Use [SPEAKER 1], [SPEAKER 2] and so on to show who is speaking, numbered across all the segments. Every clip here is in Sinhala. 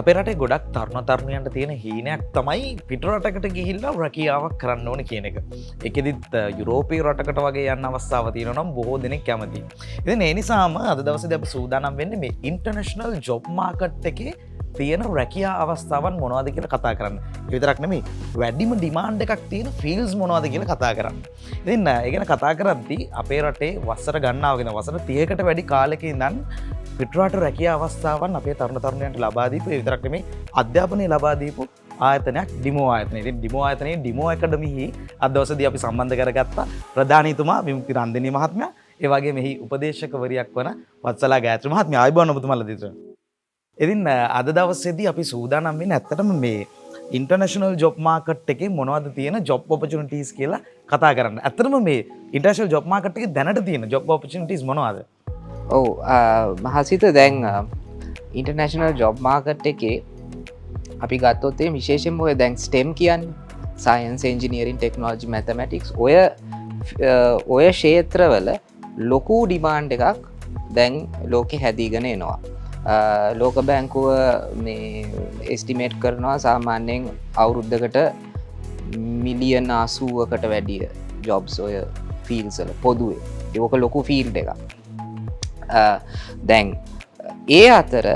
[SPEAKER 1] අපේ රටේ ගොඩක් තරුණ තරුණියන්ට තියෙන හීනයක් තමයි පිට රටකට ගිහිල්ලා රැකියාවක් කරන්න ඕන කියන එක. ඒකෙදිත් යුරෝපීය රටකට වගේ යන්න අවස්ථාව තියෙනවා නම් බොහෝ දෙනෙක් කැමතියි. ඉතින් ඒ නිසාම අද දවසේදී අපි සූදානම් වෙන්නේ මේ ඉන්ටර්නැෂනල් ජොබ් මාකට් එකේ තියෙන රැකියා අවස්ථාවන් මොනවද කියලා කතා කරන්න. ඒ විතරක් නෙමෙයි, වැඩිම ඩිමාන්ඩ් එකක් තියෙන ෆීල්ඩ්ස් මොනවද කියලා කතා කරන්න. ඉතින් ඒ ගැන කතා කරද්දී අපේ රටේ වසර ගණනාවක ඉඳන්, වසර 30කට වැඩි කාලෙක ඉඳන් පිටරට රැකියා අවස්ථාවන් අපේ තරුණ තරුණියන්ට ලබා දීපු, ඒ විතරක් නෙමෙයි, අධ්‍යාපනය ලබා දීපු ආයතනයක් ඩිමෝ ආයතනය. ඉතින් ඩිමෝ ආයතනයේ ඩිමෝ ඇකඩමිහි අද දවසේදී අපි සම්බන්ධ කරගත්තා ප්‍රධානීතුමා විමුක්ති රන්දෙනිය මහත්මයා, ඒ වගේම මෙහි උපදේශකවරියක් වන වත්සලා ගායත්‍රි මහත්මිය. ආයුබෝවන් ඔබතුමාලා දෙවියන්. ඉතින් අද දවසේදී අපි සූදානම් වෙන්නේ ඇත්තටම මේ ඉන්ටර්නැෂනල් ජොබ් මාකට් එකේ මොනවද තියෙන ජොබ් ඔපචුනිටීස් කියලා කතා කරන්න. ඇත්තටම මේ ඉන්ටර්නැෂනල් ජොබ් මාකට් එකේ දැනට තියෙන ජොබ් ඔපචුනිටීස් මොනවද?
[SPEAKER 2] ඔව් මහසිත, දැන් ඉන්ටර්නැෂනල් ජොබ් මාකට් එකේ අපි ගත්තොත් එහෙම විශේෂයෙන්ම ඔය දැන් ස්ටෙම් කියන්නේ සයන්ස්, එන්ජිනියරින්, ටෙක්නොලොජි, මැතමැටික්ස් ඔය ක්ෂේත්‍රවල ලොකු ඩිමාන්ඩ් එකක් දැන් ලෝකෙ හැදීගෙන එනවා. ලෝක බැංකුව මේ එස්ටිමේට් කරනවා සාමාන්‍යයෙන් අවුරුද්දකට මිලියන 80කට වැඩිය ජොබ්ස් ඔය ෆීල්ඩ්ස් වල පොදුවේ. ඒක ලොකු ෆීල්ඩ් එකක්. දැන් ඒ අතර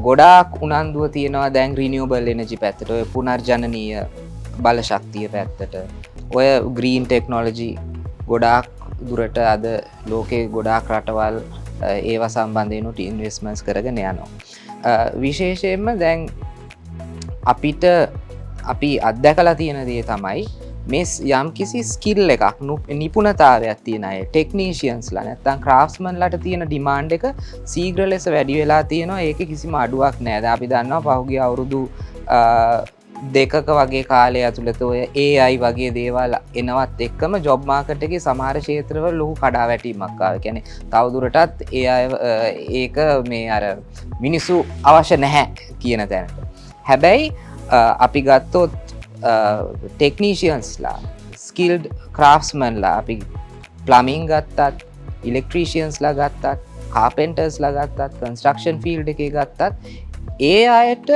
[SPEAKER 2] ගොඩාක් උනන්දුව තියෙනවා දැන් රිනියුවබල් එනර්ජි පැත්තට, ඔය පුනර්ජනනීය බලශක්තිය පැත්තට, ඔය ග්‍රීන් ටෙක්නොලොජි. ගොඩාක් දුරට අද ලෝකේ ගොඩාක් රටවල් ඒවා සම්බන්ධයෙන් උට ඉන්වෙස්ට්මන්ට්ස් කරගෙන යනවා. විශේෂයෙන්ම දැන් අපිට අපි අත්දැකලා තියෙන දේ තමයි මේ යම් කිසි ස්කිල් එකක්, නිපුණතාවයක් තියෙන අය, ටෙක්නීෂියන්ස්ලා නැත්තම් ක්‍රාෆ්ට්ස්මන්ලාට තියෙන ඩිමාන්ඩ් එක ශීඝ්‍ර ලෙස වැඩි වෙලා තියෙනවා. ඒකේ කිසිම අඩුවක් නෑ. දැන් අපි දන්නවා පහුගිය අවුරුදු 2ක වගේ කාලය ඇතුළත ඔය AI වගේ දේවල් එනවත් එක්කම ජොබ් මාකට් එකේ සමහර ක්ෂේත්‍රවල ලොකු කඩාවැටීමක් ආවා. ඒ කියන්නේ තවදුරටත් ඒ අය ඒක මේ අර මිනිස්සු අවශ්‍ය නැහැ කියන තැනට. හැබැයි අපි ගත්තොත් ටෙක්නීෂියන්ස්ලා, ස්කිල්ඩ් ක්‍රාෆ්ට්ස්මන්ලා, අපි ප්ලමින් ගත්තත්, ඉලෙක්ට්‍රීෂියන්ස්ලා ගත්තත්, කාපෙන්ටර්ස්ලා ගත්තත්, කන්ස්ට්‍රක්ෂන් ෆීල්ඩ් එකේ ගත්තත්, ඒ අයට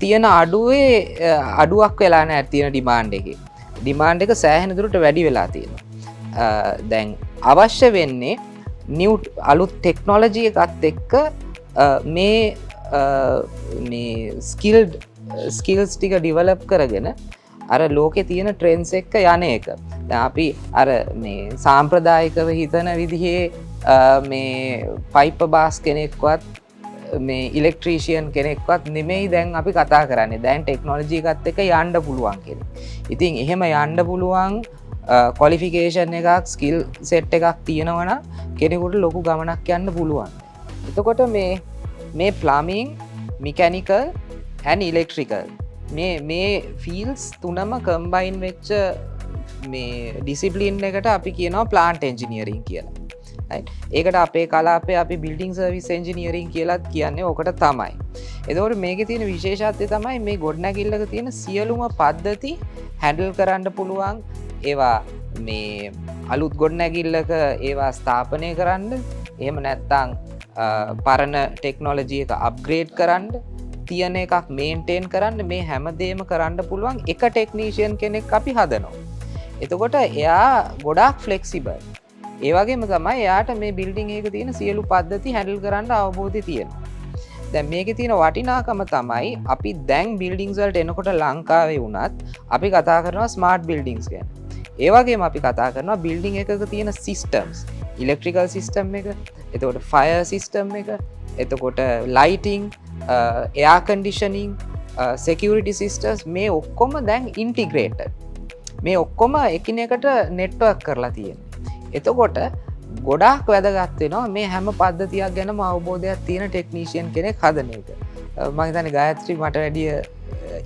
[SPEAKER 2] තියෙන අඩුවේ අඩුවක් වෙලා නෑ තියෙන ඩිමාන්ඩ් එකේ. ඩිමාන්ඩ් එක සෑහෙන දුරට වැඩි වෙලා තියෙනවා. දැන් අවශ්‍ය වෙන්නේ නිව් අලුත් ටෙක්නොලොජි එකත් එක්ක මේ මේ ස්කිල්ස් ටික ඩිවලොප් කරගෙන අර ලෝකේ තියෙන ට්‍රෙන්ඩ්ස් එක්ක යන එක. දැන් අපි අර මේ සාම්ප්‍රදායිකව හිතන විදිහේ මේ පයිප් බාස් කෙනෙක්වත් මේ ඉලෙක්ට්‍රීෂියන් කෙනෙක්වත් නෙමෙයි දැන් අපි කතා කරන්නේ. දැන් ටෙක්නොලොජි එකත් එක්ක යන්න පුළුවන් කෙනෙක්. ඉතින් එහෙම යන්න පුළුවන් ක්වොලිෆිකේෂන් එකක්, ස්කිල් සෙට් එකක් තියෙනවා නම් කෙනෙකුට ලොකු ගමනක් යන්න පුළුවන්. එතකොට මේ මේ ප්ලමින්, මිකැනිකල් ඇන්ඩ් ඉලෙක්ට්‍රිකල් මේ මේ ෆීල්ඩ්ස් තුනම කම්බයින් වෙච්ච මේ ඩිසිප්ලින් එකට අපි කියනවා ප්ලාන්ට් එන්ජිනියරින් කියලා. Right? ඒකට අපේ කලාපේ අපි බිල්ඩින් සර්විස් එන්ජිනියරින් කියලත් කියන්නේ ඕකට තමයි. එතකොට මේකේ තියෙන විශේෂත්වය තමයි මේ ගොඩනැගිල්ලක තියෙන සියලුම පද්ධති හැන්ඩල් කරන්න පුළුවන්, ඒවා මේ අලුත් ගොඩනැගිල්ලක ඒවා ස්ථාපනය කරන්න, එහෙම නැත්නම් පරණ ටෙක්නොලොජි එක අප්ග්‍රේඩ් කරන්න, තියෙන එකක් මේන්ටේන් කරන්න, මේ හැමදේම කරන්න පුළුවන් එක ටෙක්නීෂියන් කෙනෙක් අපි හදනවා. එතකොට එයා ගොඩාක් ෆ්ලෙක්සිබල්. ඒ වගේම තමයි එයාට මේ බිල්ඩින් එකක තියෙන සියලු පද්ධති හැන්ඩල් කරන්න අවබෝධය තියෙනවා. දැන් මේකේ තියෙන වටිනාකම තමයි අපි දැන් බිල්ඩින්ග්ස් වලට එනකොට ලංකාවේ වුණත් අපි කතා කරනවා ස්මාර්ට් බිල්ඩින්ග්ස් ගැන. ඒ වගේම අපි කතා කරනවා බිල්ඩින් එකක තියෙන සිස්ටම්ස්, ඉලෙක්ට්‍රිකල් සිස්ටම් එක, එතකොට ෆයර් සිස්ටම් එක, එතකොට ලයිටිං, එයාර් කන්ඩිෂනිං, සෙකියුරිටි සිස්ටම්ස්, මේ ඔක්කොම දැන් ඉන්ටිග්‍රේටඩ්. මේ ඔක්කොම එකිනෙකට නෙට්වර්ක් කරලා තියෙන්නේ. එතකොට ගොඩාක් වැදගත් වෙනවා මේ හැම පද්ධතියක් ගැනම අවබෝධයක් තියෙන ටෙක්නීෂියන් කෙනෙක් හදන එක. මම හිතන්නේ ගායත්‍රි මට වැඩිය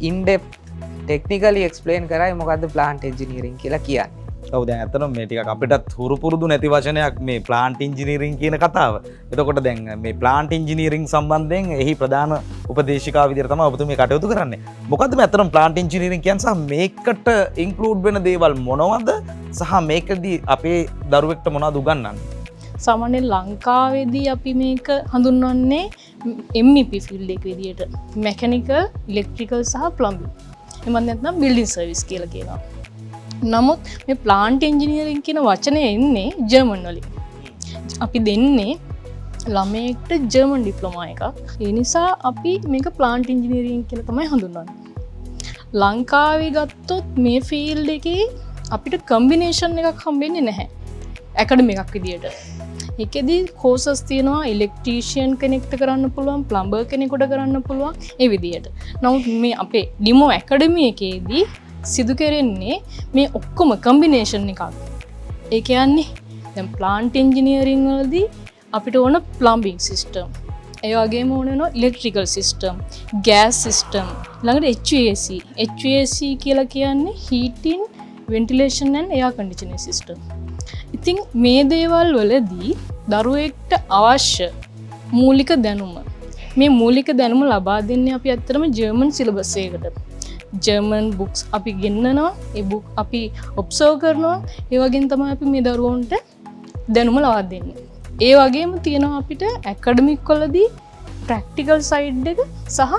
[SPEAKER 2] ඉන් ඩෙප්ත් ටෙක්නිකලි එක්ස්ප්ලේන් කරයි මොකද්ද ප්ලාන්ට් එන්ජිනියරින් කියලා කියන්නේ.
[SPEAKER 1] ඔව්, දැන් ඇත්තටම මේ ටිකක් අපිටත් හුරු පුරුදු නැති වචනයක් මේ ප්ලාන්ට් ඉංජිනේරින් කියන කතාව. එතකොට දැන් මේ ප්ලාන්ට් ඉංජිනේරින් සම්බන්ධයෙන් එහි ප්‍රධාන උපදේශිකාව විදිහට තමයි ඔබතුමිය කටයුතු කරන්නේ. මොකද්ද මේ ඇත්තටම ප්ලාන්ට් ඉංජිනේරින් කියන්නේ සහ මේකට ඉන්ක්ලූඩ් වෙන දේවල් මොනවද සහ මේකදී අපේ දරුවෙක්ට මොනවද උගන්වන්නේ?
[SPEAKER 3] සාමාන්‍යයෙන් ලංකාවේදී අපි මේක හඳුන්වන්නේ MEP field එක විදියට මැකැනිකල්, ඉලෙක්ට්‍රිකල් සහ ප්ලම්බින්. එහෙමත් නැත්නම් බිල්ඩින් සර්විස් කියලා කියනවා. නමුත් මේ ප්ලාන්ට් ඉංජිනියරින් කියන වචනය එන්නේ ජර්මන් වලින්. අපි දෙන්නේ ළමයෙක්ට ජර්මන් ඩිප්ලෝමා එකක්. ඒ නිසා අපි මේක ප්ලාන්ට් ඉංජිනියරින් කියලා තමයි හඳුන්වන්නේ. ලංකාවේ ගත්තොත් මේ ෆීල්ඩ් එකේ අපිට කම්බිනේෂන් එකක් හම්බෙන්නේ නැහැ. ඇකඩමි එකක් විදියට. ඒකෙදි කෝසස් තියෙනවා, ඉලෙක්ට්‍රීෂියන් කෙනෙක්ට කරන්න පුළුවන්, ප්ලම්බර් කෙනෙකුට කරන්න පුළුවන්, ඒ විදියට. නමුත් මේ අපේ ඩිමෝ ඇකඩමි එකේදී සිදු කෙරෙන්නේ මේ ඔක්කොම කම්බිනේෂන් එකක්. ඒ කියන්නේ දැන් ප්ලාන්ට් ඉංජිනියරින් වලදී අපිට ඕන ප්ලම්බින් සිස්ටම්, ඒ වගේම ඕන වෙනවා ඉලෙක්ට්‍රිකල් සිස්ටම්, ගෑස් සිස්ටම්, ඊළඟට HVAC. HVAC කියලා කියන්නේ heating, ventilation and air conditioning system. ඉතින් මේ දේවල් වලදී දරුවෙක්ට අවශ්‍ය මූලික දැනුම, මේ මූලික දැනුම ලබා දෙන්නේ අපි ඇත්තටම ජර්මන් සිලබස් එකකට. ජර්මන් බුක්ස් අපි ගෙන්නනවා, ඒ බුක් අපි ඔබ්සර්ව් කරනවා, ඒ වගේම තමයි අපි මේ දරුවන්ට දැනුම ලබා දෙන්නේ. ඒ වගේම තියෙනවා අපිට ඇකඩමික් වලදී ප්‍රැක්ටිකල් සයිඩ් එක සහ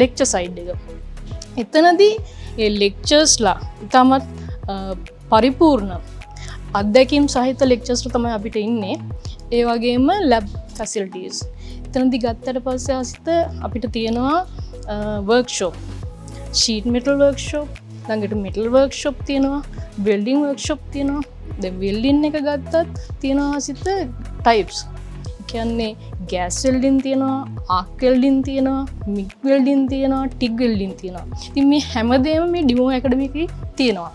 [SPEAKER 3] ලෙක්චර් සයිඩ් එක. එතනදී ඒ ලෙක්චර්ස්ලා ඉතාමත් පරිපූර්ණ අත්දැකීම් සහිත ලෙක්චර්ස් තමයි අපිට ඉන්නේ. ඒ වගේම ලැබ් ෆැසිලිටීස්. එතනදී ගත්තට පස්සේ අසිත අපිට තියෙනවා වර්ක්ෂොප්, ෂීට් මෙටල් වර්ක්ෂොප්, ළඟට මෙටල් වර්ක්ෂොප් තියෙනවා, වෙල්ඩින් වර්ක්ෂොප් තියෙනවා. දැන් වෙල්ඩින් එක ගත්තත් තියෙනවා අසිත ටයිප්ස්. ඒ කියන්නේ ගෑස් වෙල්ඩින් තියෙනවා, ආක් වෙල්ඩින් තියෙනවා, මිග් වෙල්ඩින් තියෙනවා, ටිග් වෙල්ඩින් තියෙනවා. ඉතින් මේ හැමදේම මේ ඩිමෝ ඇකඩමි එකේ තියෙනවා.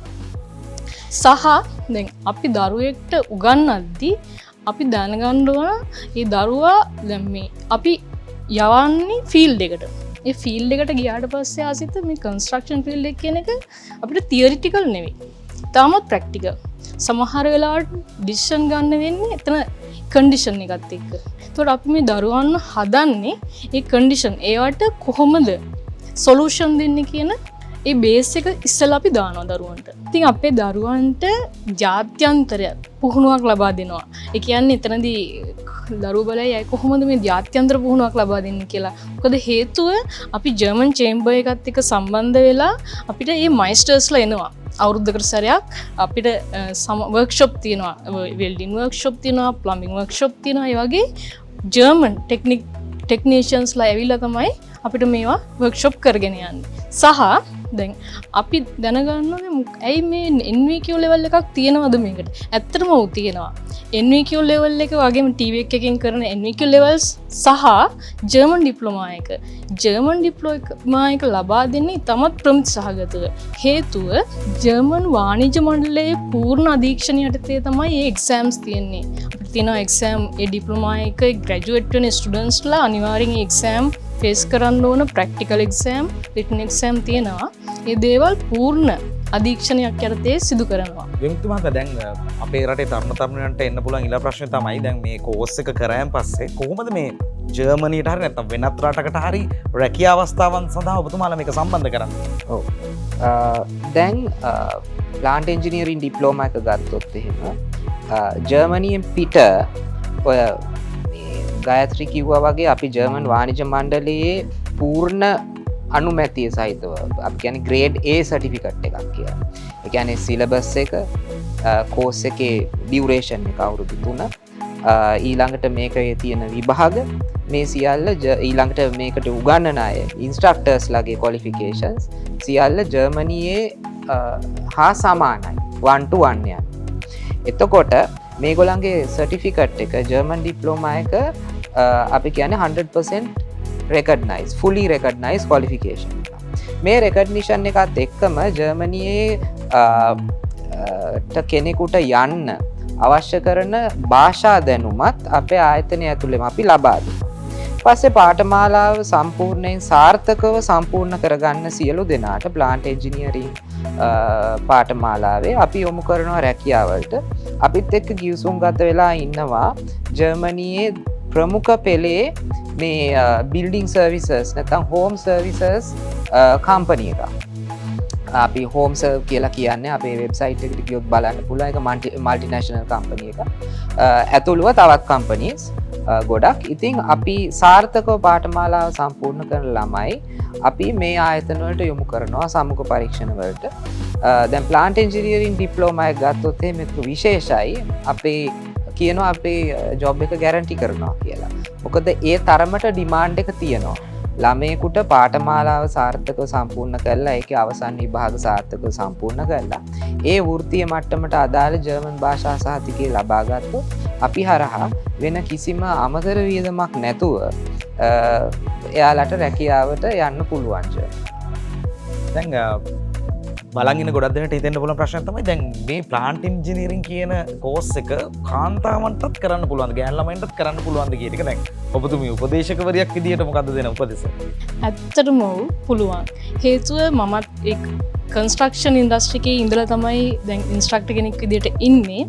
[SPEAKER 3] සහ දැන් අපි දරුවෙක්ට උගන්වද්දි අපි දැනගන්න ඕන ඒ දරුවා දැන් මේ අපි යවන්නේ ෆීල්ඩ් එකට. ඒ ෆීල්ඩ් එකට ගියාට පස්සේ ආසිත මේ කන්ස්ට්‍රක්ෂන් ෆීල්ඩ් එක කියන එක අපිට තියරිටිකල් නෙවෙයි. තාමත් ප්‍රැක්ටිකල්. සමහර වෙලාවට ඩිසිෂන් ගන්න වෙන්නේ එතන කන්ඩිෂන් එකත් එක්ක. එතකොට අපි මේ දරුවන්ව හදන්නේ ඒ කන්ඩිෂන් ඒවට කොහොමද සොලූෂන් දෙන්නේ කියන ඒ බේස් එක ඉස්සෙල්ලා අපි දානවා දරුවන්ට. ඉතින් අපේ දරුවන්ට ජාත්‍යන්තරය පුහුණුවක් ලබා දෙනවා. ඒ කියන්නේ එතනදී දරුවෝ බලයි අය කොහොමද මේ ජාත්‍යන්තර පුහුණුවක් ලබා දෙන්නේ කියලා. මොකද හේතුව අපි ජර්මන් චේම්බර් එකත් එක්ක සම්බන්ධ වෙලා අපිට මේ මයිස්ටර්ස්ලා එනවා. අවුරුද්දකට සැරයක් අපිට සම වර්ක්ෂොප් තියෙනවා. වෙල්ඩින් වර්ක්ෂොප් තියෙනවා, ප්ලම්බින් වර්ක්ෂොප් තියෙනවා. ඒ වගේ ජර්මන් ටෙක්නීෂියන්ස්ලා ඇවිල්ලා තමයි අපිට මේවා වර්ක්ෂොප් කරගෙන යන්නේ. සහ දැන් අපි දැනගන්න ඕනේ ඇයි මේ NVQ level එකක් තියෙනවද මේකට? ඇත්තටම ඔව් තියෙනවා. NVQ level එක වගේම TVEC එකෙන් කරන NVQ levels සහ ජර්මන් ඩිප්ලෝමා එක. ජර්මන් ඩිප්ලෝමා එක ලබා දෙන්නේ ඉතාමත් ප්‍රමිති සහගතව. හේතුව ජර්මන් වාණිජ මණ්ඩලයේ පූර්ණ අධීක්ෂණය යටතේ තමයි මේ එක්සෑම්ස් තියෙන්නේ. අපිට තියෙනවා එක්සෑම්, ඒ ඩිප්ලෝමා එක ග්‍රැජුවේට් වෙන ස්ටුඩන්ට්ස්ලා අනිවාර්යෙන් ඒ එක්සෑම් ෆේස් කරන්න ඕන, ප්‍රැක්ටිකල් එක්සෑම්, රිටන් එක්සෑම් තියෙනවා. ඒ දේවල් පූර්ණ අධීක්ෂණයක් යටතේ සිදු කරනවා.
[SPEAKER 1] විමුක්ති මහත්තයා, දැන් අපේ රටේ තරුණ තරුණියන්ට එන්න පුළුවන් ඊළඟ ප්‍රශ්නේ තමයි දැන් මේ කෝස් එක කරායින් පස්සේ කොහොමද මේ ජර්මනියට හරි නැත්නම් වෙනත් රටකට හරි රැකියා අවස්ථාවන් සඳහා ඔබතුමාලා මේක සම්බන්ධ කරන්නේ?
[SPEAKER 2] ඔව්. දැන් ප්ලාන්ට් ඉංජිනියරින් ඩිප්ලෝමා එක ගත්තොත් එහෙම ජර්මනියෙන් පිට ඔය මේ ගායත්‍රි කිව්වා වගේ අපි ජර්මන් වාණිජ මණ්ඩලයේ පූර්ණ අනුමැතිය සහිතව, අපි කියන්නේ ග්‍රේඩ් A certificate එකක් කියලා. ඒ කියන්නේ සිලබස් එක, කෝස් එකේ ඩියුරේෂන් එක අවුරුදු 3, ඊළඟට මේකේ තියෙන විභාග මේ සියල්ල, ඊළඟට මේකට උගන්වන අය ඉන්ස්ට්‍රක්ටර්ස් ලගේ ක්වොලිෆිකේෂන්ස් සියල්ල ජර්මනියේ හා සමානයි, 1 to 1 යන. එතකොට මේගොල්ලන්ගේ සර්ටිෆිකට් එක, ජර්මන් ඩිප්ලෝමා එක, අපි කියන්නේ 100% recognize, fully recognize qualification එක. මේ රෙකග්නිෂන් එකත් එක්කම ජර්මනියේ ට කෙනෙකුට යන්න අවශ්‍ය කරන භාෂා දැනුමත් අපේ ආයතනය ඇතුළෙම අපි ලබා දෙනවා. පස්සේ පාඨමාලාව සම්පූර්ණයෙන් සාර්ථකව සම්පූර්ණ කරගන්න සියලු දෙනාට ප්ලාන්ට් එන්ජිනියරින් පාඨමාලාවේ අපි යොමු කරනවා රැකියාවලට. අපිත් එක්ක ගිවිසුම් ගත වෙලා ඉන්නවා ජර්මනියේ ප්‍රමුඛ පෙළේ මේ බිල්ඩිං සර්විසස් නැත්නම් හෝම් සර්විසස් කම්පනි එකක්. අපි හෝම් සර්ව් කියලා කියන්නේ අපේ වෙබ්සයිට් එකට ගියොත් බලන්න පුළුවන්, ඒක මල්ටිනේෂනල් කම්පනි එකක්. ඇතුළුව තවත් කම්පනීස් ගොඩක්. ඉතින් අපි සාර්ථකව පාඨමාලාව සම්පූර්ණ කරන ළමයි අපි මේ ආයතන වලට යොමු කරනවා සම්මුඛ පරීක්ෂණ වලට. දැන් ප්ලාන්ට් එන්ජිනියරින් ඩිප්ලෝමා එක ගත්තොත් එහෙම ඒක විශේෂයි. අපේ කියනවා අපේ ජොබ් එක ගැරන්ටි කරනවා කියලා. මොකද ඒ තරමට ඩිමාන්ඩ් එක තියෙනවා. ළමයෙකුට පාඨමාලාව සාර්ථකව සම්පූර්ණ කරලා, ඒකේ අවසන් විභාග සාර්ථකව සම්පූර්ණ කරලා, ඒ වෘත්තීය මට්ටමට අදාළ ජර්මන් භාෂා සහතිකය ලබා ගත්තොත් අපි හරහා වෙන කිසිම අමතර වියදමක් නැතුව එයාලට රැකියාවට යන්න පුළුවන්.
[SPEAKER 1] දැන් බලන් ඉන්න ගොඩක් දෙනෙක්ට හිතෙන්න පුළුවන් ප්‍රශ්නයක් තමයි, දැන් මේ ප්ලාන්ට් ඉන්ජිනියරින් කියන කෝස් එක කාන්තාවන්ටත් කරන්න පුළුවන්ද, ගෑනු ළමයින්ටත් කරන්න පුළුවන්ද කියන එක. දැන් ඔබතුමිය උපදේශකවරියක් විදියට මොකද්ද දෙන උපදෙස?
[SPEAKER 3] ඇත්තටම ඔව්, පුළුවන්. හේතුව මමත් ඒ කන්ස්ට්‍රක්ෂන් ඉන්ඩස්ට්‍රි එකේ ඉඳලා තමයි දැන් ඉන්ස්ට්‍රක්ටර් කෙනෙක් විදියට ඉන්නේ.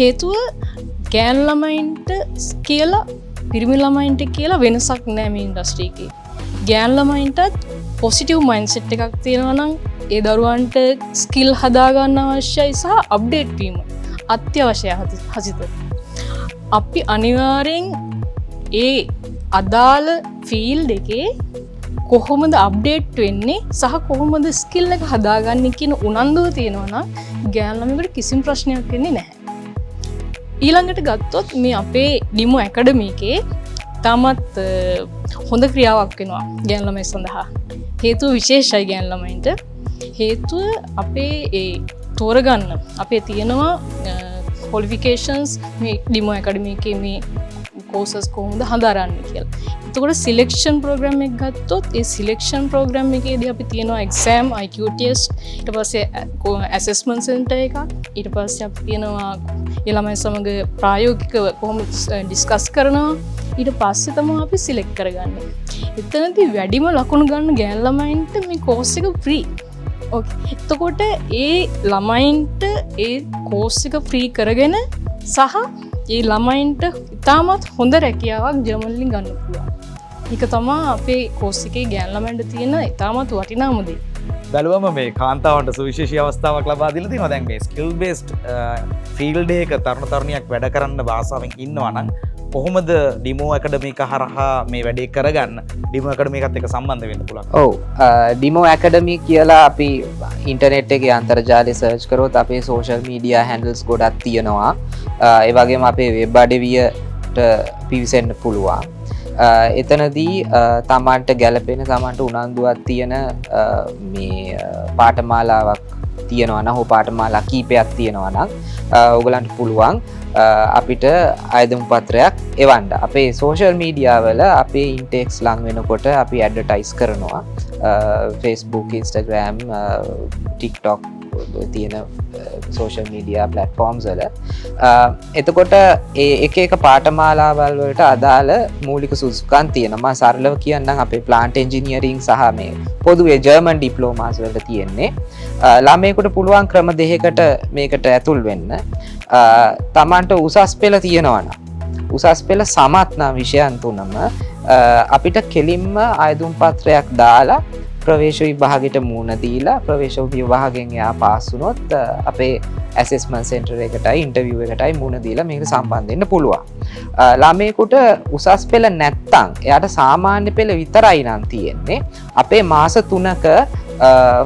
[SPEAKER 3] හේතුව ගෑනු ළමයින්ට කියලා පිරිමි ළමයින්ට කියලා වෙනසක් නෑ මේ ඉන්ඩස්ට්‍රි එකේ. ගෑනු ළමයින්ටත් පොසිටිව් මයින්ඩ්සෙට් එකක් තියෙනවා නම් ඒ දරුවන්ට ස්කිල් හදාගන්න අවශ්‍යයි සහ අප්ඩේට් වීම අත්‍යවශ්‍යයි හසිත. අපි අනිවාර්යෙන් ඒ අදාළ ෆීල්ඩ් එකේ කොහොමද අප්ඩේට් වෙන්නේ සහ කොහොමද ස්කිල් එක හදාගන්නේ කියන උනන්දුව තියෙනවා නම් ගෑනු ළමයෙකුට කිසිම ප්‍රශ්නයක් වෙන්නේ නැහැ. ඊළඟට ගත්තොත් මේ අපේ ඩිමෝ ඇකඩමි එකේ තාමත් හොඳ ක්‍රියාවක් වෙනවා ගෑනු ළමයි සඳහා. හේතුව විශේෂයි ගෑනු ළමයින්ට. හේතුව අපේ ඒ තෝරගන්න අපේ තියෙනවා ක්වොලිෆිකේෂන්ස් මේ ඩිමෝ ඇකඩමි එකේ මේ කෝසස් කොහොමද හදාරන්නේ කියලා. එතකොට සිලෙක්ෂන් ප්‍රෝග්‍රෑම් එක ගත්තොත් ඒ සිලෙක්ෂන් ප්‍රෝග්‍රෑම් එකේදී අපි තියෙනවා එක්සෑම්, IQ test, ඊට පස්සේ ඇසෙස්මන්ට් සෙන්ටර් එකක්, ඊට පස්සේ අපි තියෙනවා ඒ ළමයි සමග ප්‍රායෝගිකව කොහොමද ඩිස්කස් කරනවා, ඊට පස්සේ තමයි අපි සිලෙක්ට් කරගන්නේ. එතනදී වැඩිම ලකුණු ගන්න ගෑනු ළමයින්ට මේ කෝස් එක ෆ්‍රී. එතකොට ඒ ළමයින්ට ඒ කෝස් එක ෆ්‍රී කරගෙන සහ ඒ ළමයින්ට ඉතාමත් හොඳ රැකියාවක් ජර්මන් වලින් ගන්න පුළුවන්. ඒක තමා අපේ කෝස් එකේ ගෑනු ළමයින්ට තියෙන ඉතාමත් වටිනාම දේ.
[SPEAKER 1] බැලුවම මේ කාන්තාවන්ට සුවිශේෂී අවස්ථාවක් ලබා දීලා තියෙනවා. දැන් මේ ස්කිල් බේස්ඩ් ෆීල්ඩ් එකක තරුණ තරුණියක් වැඩ කරන්න ආසාවෙන් ඉන්නවා නම් කොහොමද ඩිමෝ ඇකඩමි එක හරහා මේ වැඩේ කරගන්න, ඩිමෝ ඇකඩමි එකත් එක්ක සම්බන්ධ වෙන්න පුළුවන්?
[SPEAKER 2] ඔව්, ඩිමෝ ඇකඩමි කියලා අපි ඉන්ටර්නෙට් එකේ අන්තර්ජාලය සර්ච් කරොත් අපේ සෝෂල් මීඩියා හැන්ඩල්ස් ගොඩක් තියෙනවා. ඒ වගේම අපේ වෙබ් අඩවියට පිවිසෙන්න පුළුවන්. එතනදී තමන්ට ගැලපෙන, තමන්ට උනන්දුවක් තියෙන මේ පාඨමාලාවක් තියෙනවා නම් හෝ පාඨමාලා කීපයක් තියෙනවා නම් ඔයගලන්ට පුළුවන් අපිට අයදුම් පත්‍රයක් එවන්න. අපේ සෝෂල් මීඩියා වල අපේ ඉන්ටේක්ස් ලං වෙනකොට අපි ඇඩ්වර්ටයිස් කරනවා. Facebook, Instagram, TikTok තියෙන සෝෂල් මීඩියා ප්ලැට්ෆෝම්ස් වල. එතකොට ඒ එක එක පාඨමාලාවල් වලට අදාළ මූලික සුදුසුකම් තියෙනවා. මම සරලව කියන්නම්, අපේ ප්ලාන්ට් එන්ජිනියරින් සහ මේ පොදුවේ ජර්මන් ඩිප්ලෝමාස් වලට තියෙන්නේ ළමයෙකුට පුළුවන් ක්‍රම දෙකකට මේකට ඇතුල් වෙන්න. තමන්ට උසස් පෙළ තියෙනවා නම්, උසස් පෙළ සමත් නම් විෂයන් තුනම, අපිට කෙලින්ම අයදුම් පත්‍රයක් දාලා ප්‍රවේශ විභාගෙට මුහුණ දීලා ප්‍රවේශ විභාගෙන් එයා පාස් වුණොත් අපේ ඇසෙස්මන්ට් සෙන්ටර් එකටයි ඉන්ටර්විව් එකටයි මුහුණ දීලා මේකට සම්බන්ධ වෙන්න පුළුවන්. ළමයෙකුට උසස් පෙළ නැත්තම්, එයාට සාමාන්‍ය පෙළ විතරයි නම් තියෙන්නේ, අපේ මාස 3ක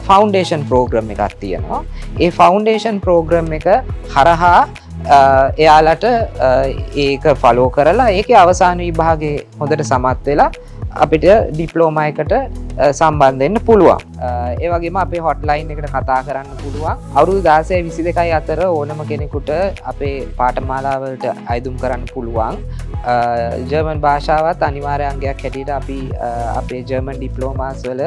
[SPEAKER 2] ෆවුන්ඩේෂන් ප්‍රෝග්‍රෑම් එකක් තියෙනවා. ඒ ෆවුන්ඩේෂන් ප්‍රෝග්‍රෑම් එක හරහා එයාලට ඒක ෆලෝ කරලා ඒකේ අවසාන විභාගේ හොඳට සමත් වෙලා අපිට ඩිප්ලෝමා එකට සම්බන්ධ වෙන්න පුළුවන්. ඒ වගේම අපේ හොට්ලයින් එකට කතා කරන්න පුළුවන්. අවුරුදු 16 22 අතර ඕනම කෙනෙකුට අපේ පාඨමාලාවලට අයදුම් කරන්න පුළුවන්. ජර්මන් භාෂාවත් අනිවාර්ය අංගයක් හැටියට අපි අපේ ජර්මන් ඩිප්ලෝමාස් වල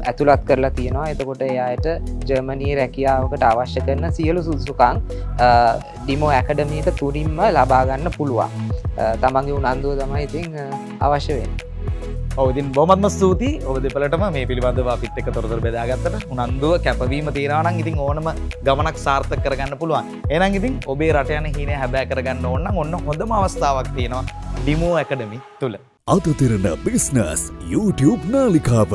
[SPEAKER 2] ඇතුළත් කරලා තියෙනවා. එතකොට ඒ අයට ජර්මනී රැකියාවකට අවශ්‍ය කරන සියලු සුදුසුකම් ඩිමෝ ඇකඩමි එක තුලින්ම ලබා ගන්න පුළුවන්. තමන්ගේ උනන්දුව තමයි ඉතින් අවශ්‍ය වෙන්නේ.
[SPEAKER 1] ඔව්, ඉතින් බොහොමත්ම ස්තුතියි ඔබ දෙපළටම මේ පිළිබඳව අපිත් එක්ක තොරතුරු බෙදාගත්තට. උනන්දුව කැපවීම තියෙනවා නම් ඉතින් ඕනම ගමනක් සාර්ථක කරගන්න පුළුවන්. එහෙනම් ඉතින් ඔබේ රට යන හීනය හැබෑ කරගන්න ඕන නම් ඔන්න හොඳම අවස්ථාවක් තියෙනවා ඩිමෝ ඇකඩමි තුල.
[SPEAKER 4] අද දෙරණ බිස්නස් YouTube නාලිකාව.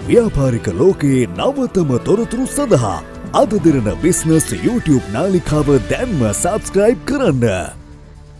[SPEAKER 4] ව්‍යාපාරික ලෝකයේ නවතම තොරතුරු සඳහා අද දෙරණ බිස්නස් YouTube නාලිකාව දැන්ම සබස්ක්‍රයිබ් කරන්න.